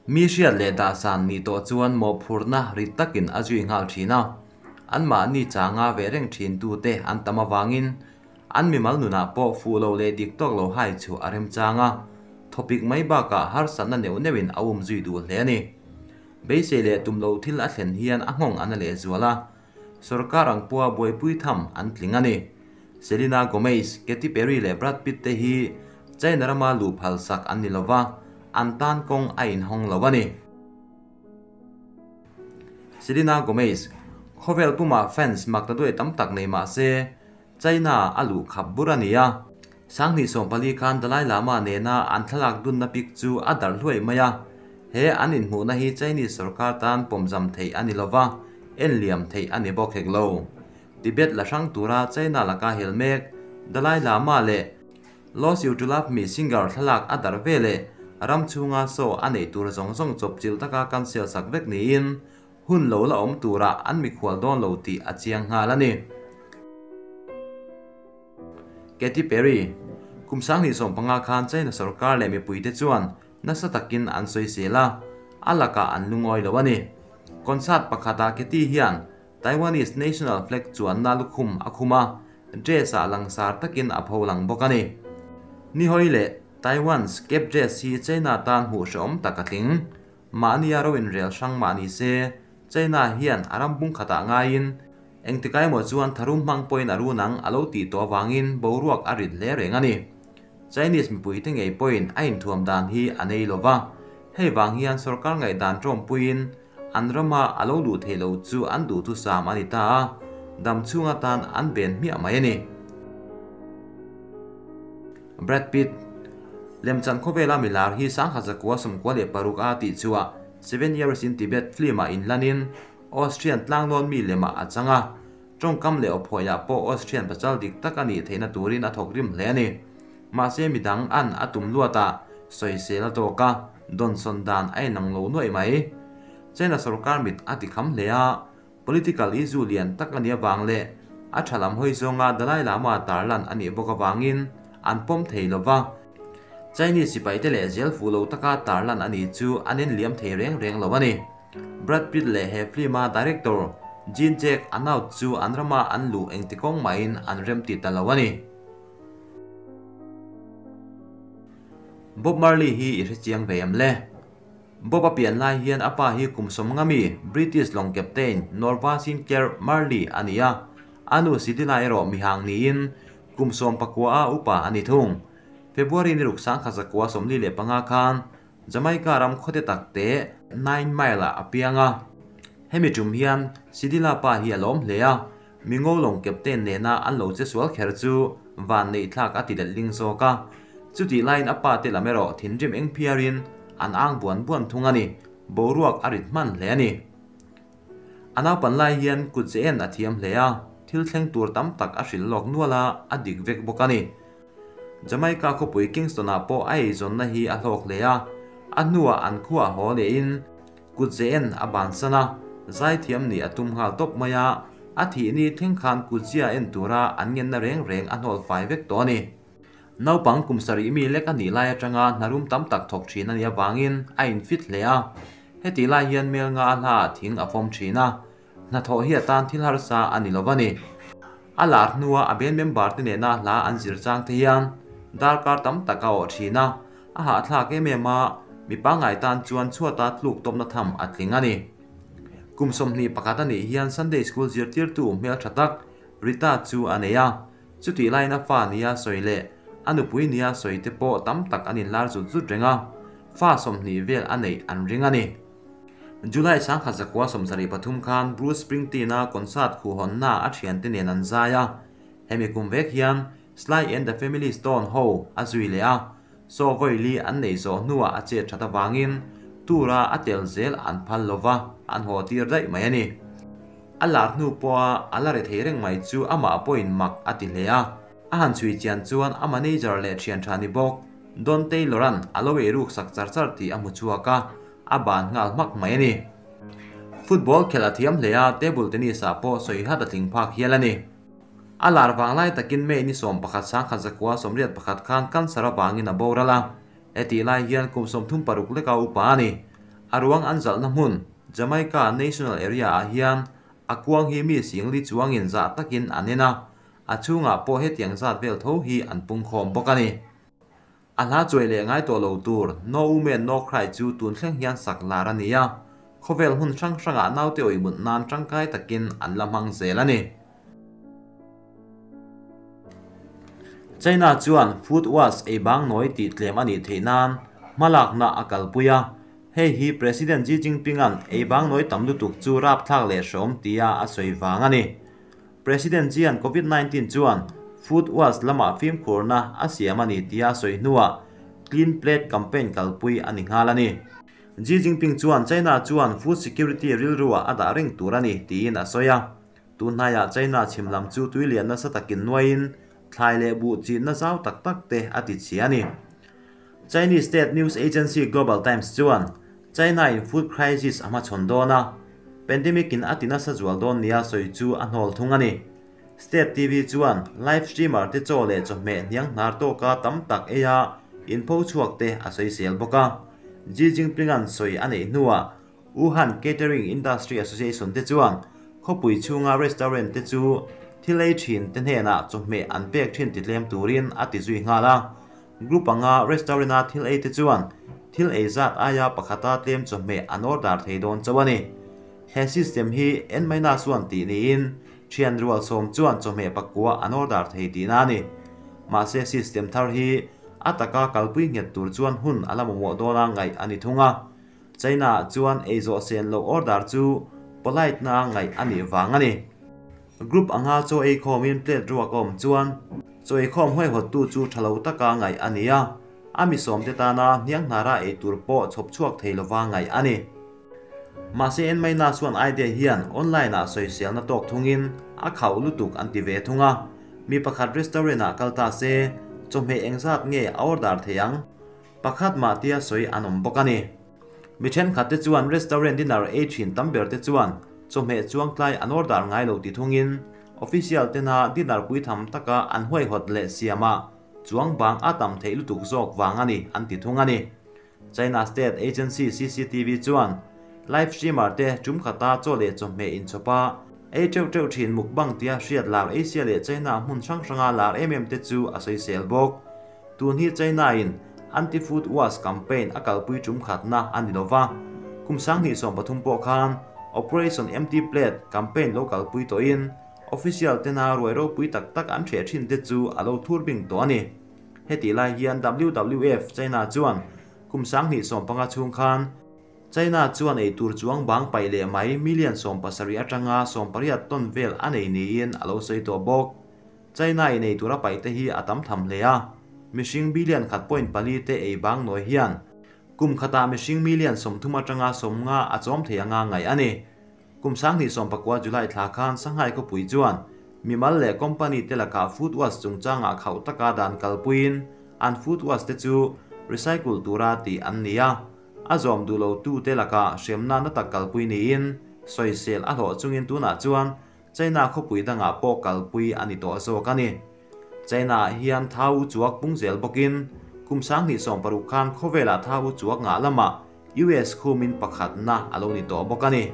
Mi hriat leh dahsan nih tawh chuan mawhphurhna rit takin a zui nghal thin a, anmahni changa ve reng thintute an tam avangin an mimal nunah pawh fuh lo leh dik tawk lo hai chu a remchang a, thawpik mai bakah harsatna neuh neuhin a um zui duh hle a ni. Beisei leh tum lo thil a thlen hian a nghawng a na lehzual a, sorkar ang pawha buaipui tham an tling a ni. Selena Gomez, Katy Perry leh Brad Pitt te hi China rama luh phalsak an ni lova, an tan kawng a inhawng lo a ni. Selena Gomez, Khawvel pumah fans mak ta duai tam tak nei mah se, China a luh khap bur a ni a. 2014 khan Dalai Lama nena an thlalak dunna pic chu a darh hluai mai a. He an inhmuhna hi Chinese sorkar tan pawmzam theih a ni lova, enliam theih a ni bawk hek lo. Tibet la hrang tura China laka hel mek Dalai Lama leh Lost You To Love Me singer thlalak a darh ve leh ram chhunga show a neih tur zawng zawng chawpchilh taka cancel sak vek niin hun lo la awm turah an mikhual dawn lo tih a chiang nghal a ni. Katy Perry, Kum 2015 khan China sorkar leh mipuite chuan nasa takin an sawisel a, a lakah an lungawi lo a ni. Concert pakhatah Katy hian Taiwanese national flag chuanna lukhum a khum a, dress-ah langsar takin a pho lang bawk a ni. Nihawi leh Taiwan's cap dress hi China tan hmuh hrehawm tak a tling. Mahnia ro inrel hrang mah ni se, China hian a ram bung khatah ngaiin engtikai emaw chuan tharum hmang pawhin a run ang a lo tih tawh avangin boruak a rit hle reng a ni. Chinese mipuite ngei pawhin a inthuam dan hi a nei lo va, hei vang hian sorkar ngaihdan tawmpuiin An rama a lo luh theih loh chu an duhthusam a ni ta a, dam chhung atan an ben hmiah mai a ni. Brad Pitt, Lemchan khawvela milar hi 1996 a tih chhuah Seven Years in Tibet film-ah inlanin Austrian tlanglawn mi lemah a chang a, tawngkam leh awphawiah pawh Austrian pasal dik tak a nih theihna turin a thawk rim hle a ni. Mahse midang an a tum luat a, sawisel a tawk a, dawnsawn dan a inang lo nuaih mai. China sorkar mit a ti kham hle a, political issue lian tak a nih avang leh a tha lam hawi zawnga Dalai Lama tarlan a nih bawk avangin an pawm thei lo va, Chinese sipaite leh zel fuh lo taka tarlan a nih chu an enliam thei reng reng lo a ni. Brad Pitt leh he film-a director Jean Jacques Annaud chu an rama an luh engti kawng mahin an remti ta lo a ni. Bob Marley hi i hrechiang ve em le? Bob a pian lai hian a pa hi kum 50 mi British lawng captain Norva Sinclair Marley a ni a, a nu Sidina erawh mihang niin kum 19 a upa a ni thung. February ni ruk 1945 khan Jamaica ram khawte tak te Nine Mile-ah a piang a. Hemi tum hian Sidila pa hi a lawm hle a, Mi ngolawng captain nena an lo che sual kher chu van neih thlak a ti let ling zawk a. Chutih laiin a pa te lam erawh thinrim eng phiarin an ang buan buan thung a ni. Boruak a rit hman hle a ni. A naupan lai hian kut ze en a thiam hle a, thil thleng tur tam tak a hrilh lawk nual a, a dik vek bawk a ni. Jamaica khawpui Kingston-ah pawh a eizawnna hi a hlawk hle a, a hnuah an khuah haw lehin Kut ze en a bansan a, zaithiam nih a tum nghal tawp mai a, a thih ni thleng khan kutzia en tura an ngenna reng reng a hnawl fai vek tawh a ni. Naupang kum sarih mi lek a nih lai atanga hnarum tam tak thawk thin a nih avangin a infit hle a, hetih lai hian mel nga a hla ah thing a fawm thin a, hnathawh hi atan thil harsa a ni lo va ni. A lar hnua a band member te nena hla an zir chang te hian darkar tam tak a awh thin a, A hahthlak em em a, mi pangngai tan chuan chhuata tluk tawpna tham a tling a ni. Kum 21 a nih hian Sunday School zirtirtu hmeltha tak Rita chu a nei a, chutih laiin a fa nia sawi leh a nupui nia sawi te pawh tam tak an inlar zut zut reng a, fa 20 vel a neih an ring a ni. July 1973 khan Bruce Springsteen-a concert khuhhawnna a thiante nen an zai a, hemi kum vek hian Sly and the Family Stone ho a zui leh a, saw vawili an nei zawh hnuah a chet that avangin tour-a a tel zel an phal lo va, an haw tir daih mai a ni. A lar hnu pawha a la re thei reng mai chu amah pawhin mak a ti hle a, a han chhui chian chuan a manager leh thian tha ni bawk Don Taylor-a'n a lo ei ruk sak char char tih a hmu chhuak a, a ban nghal hmak mai a ni. Football khelh a thiam hle a, table tennis-ah pawh sawi hat a tling phak hial a ni. A lar vang lai takin May ni 11 1981 khan cancer avangin a boral a, hetih lai hian kum 36 leka upa a ni. A ruang an zalhna hmun, Jamaica National Area-ah hian a kuang hi mi singli chuangin zah takin an en a, a chhungah pawh hetiang zat vel tho hi an pungkhawm bawk a ni. A hla chuai leh ngai tawh lo tur No Woman No Cry chu tun thleng hian sak lar a ni a, khawvel hmun hrang hrangah naute awih mut nan tangkai takin an la hmang zel a ni. China chuan food waste ei bang nawi tih tlem a nih theih nan hmalakna a kalpui a, hei hi President Xi Jinping-a'n ei bang nawi tam lutuk chu rapthlak leh hreawm tia a sawi vang a ni. President Xi-a'n Covid 19 chuan food waste lamah fimkhurna a siam a ni tia a sawi hnuah Clean Plate campaign kalpui a ni nghal a ni. Xi Jinping chuan China chuan food security rilruah a dah reng tur a ni tiin a sawi a. Tunhnaiah China chhim lam chu tui lian nasa takin nuaiin thlai leh buh chinna zau tak tak te a ti chhia a ni. Chinese state news agency Global Times chuan China in food crisis a hmachhawn dawn a, pandemic in a ti nasa zual dawn nia sawi chu a hnawl thung a ni. State TV chuan live streamer te chaw leh chawhmeh hniang hnar tawka tam tak eia inpho chhuak te a sawisel bawk a. Xi Jinping-a'n sawi a neih hnuah Wuhan Catering Industry Association te chuan khawpui chhunga restaurant te chu thil ei thin te hnenah chawhmeh an pek thin titlem turin a ti zui nghal a. Group anga restaurant-a thil ei te chuan thil ei zat aia pakhata tlem chawhmeh an order thei dawn chauh a ni. He system hi en maina chuan tih niin thian rual sawm chuan chawhmeh pakua an order thei tihna a ni. Mahse system thar hi a taka kalpui nghet tur chuan hun a la mamawh dawna ngaih a ni thung a. China ah chuan ei zawh sen loh order chu polite na ngaih a nih vang a ni. Group anga chaw ei khawmin plate ruak a awm chuan chaw ei khawm huaihawttu chu tha lo taka ngaih a ni a, a mi sawmte tana hniang hnara ei tur pawh chhawp chhuak thei lova ngaih a ni. Mahse Nmaina chuan idea hian online ah sawiselna tawk thungin a khauh lutuk an ti ve thung a, mi pakhat restaurant ah kal ta se chawhmeh engzat nge a order thei ang? Pakhat mah tia sawi an awm bawk a ni. Mi thenkhat te chuan restaurant dinner ei thin tam ber te chuan chawhmeh chuangtlai an order ngai lo ti thungin official tena dinner pui tham taka an huaihawt leh siamah chuang bang a tam theih lutuk zawk vang a ni an ti thung a ni. China State Agency CCTV chuan live streamer te tum khata chaw leh chawhmeh inchhawpa ei teuh teuh thin mukbang tia hriat lar Asia leh China hmun hrang hranga lar em em te chu a sawisel bawk. Tun hi China-in Anti-Food Waste Campaign a kalpui tum khatna a ni lova, kum 2013 pawh khan Operation Empty Plate campaign lo kalpui tawhin official tena ruai ropui tak tak an hreh thin te chu a lo thur bing tawh a ni. Hetih lai hian WWF China chuan kum 2015 chhung khan China chuan ei tur chuang bang paih leh mai million 17 atanga 18 ton vel a nei niin a lo sawi tawh bawk. China in ei tura paih te hi a tam tham hle a, mihring billion khat point pali te ei bang nawi hian kum khatah mihring million 30 atanga 50 a chawm thei anga ngaih a ni. Kum 2019 July thla khan Shanghai khawpui chuan mimal leh company te lakah food waste chungchangah khauh taka dan kalpuiin an food waste te chu recycle tura tih an ni a, a zawm duh lo tu te lakah hremna na tak kalpui niin sawisel a hlawh chungin tunah chuan China khawpui dangah pawh kalpui a ni tawh zawk a ni. China-ah hian thau u chuak pung zel bawkin kum 2016 khan khawvelah thau u chuak ngah lamah US khumin pakhatna a lo ni tawh bawk a ni.